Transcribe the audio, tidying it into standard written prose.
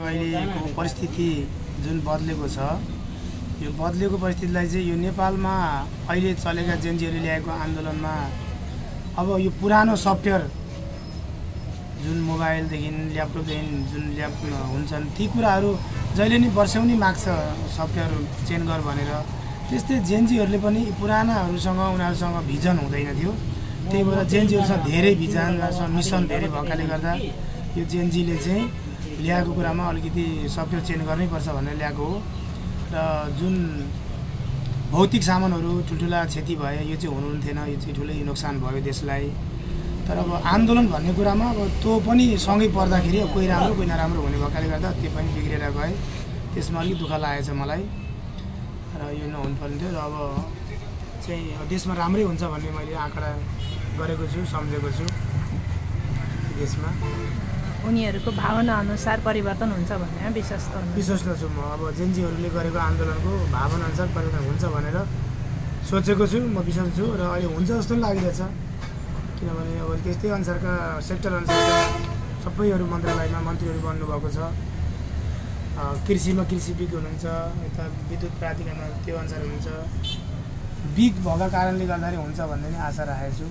अहिलेको परिस्थिति जुन बदलेको छ यो बदलेको परिस्थितिलाई चाहिँ यो नेपालमा अहिले चलेका जेनजीहरूले ल्याएको आन्दोलनमा अब यो पुरानो सफ्टवेयर जुन मोबाइलदेखि ल्यापटपदेखि जुन हुन्छन् ती कुराहरू जहिले नि वर्षौनी माग्छ सफ्टवेयर चेन्ज गर भनेर। त्यस्तै जेनजीहरूले पनि पुरानाहरूसँग उनीहरूसँग भिजन हुँदैन थियो। त्यही भएर जेनजीहरूसँग धेरै भिजन मिसन धेरै भएकाले गर्दा यो जेनजीले चाहिँ ल्याएको कुरामा अलिकति सफ्टवेयर चेन्ज गर्नैपर्छ भनेर ल्याएको हो। र जुन भौतिक सामानहरू ठुल्ठुला क्षति भए यो चाहिँ हुनु थिएन, यो चाहिँ ठुलै नोक्सान भयो देशलाई। तर अब आन्दोलन भन्ने कुरामा अब त्यो पनि सँगै पर्दाखेरि कोही राम्रो कोही नराम्रो हुने भएकाले गर्दा त्यो पनि बिग्रेर गए। त्यसमा अलिक दुःख लागेको छ मलाई र यो नहुनु पर्ने थियो। र अब चाहिँ देशमा राम्रै हुन्छ भन्ने मैले आँकडा गरेको छु, सम्झेको छु। देशमा उनीहरूको भावना अनुसार परिवर्तन हुन्छ भन्ने विश्वास छु म। अब जेनजीहरूले गरेको आन्दोलनको भावना अनुसार परिवर्तन हुन्छ भनेर सोचेको छु, म विश्वास छु र अहिले हुन्छ जस्तो पनि लागिरहेछ। किनभने अब त्यस्तै अनुसारका सेक्टर अनुसारका सबैहरू मन्त्रालयमा मन्त्रीहरू बन्नुभएको छ। कृषिमा कृषिविद हुनुहुन्छ, यता विद्युत प्राधिकरणमा त्यो अनुसार हुनुहुन्छ। बिग भएका कारणले गर्दाखेरि हुन्छ भन्ने नै आशा राखेको छु।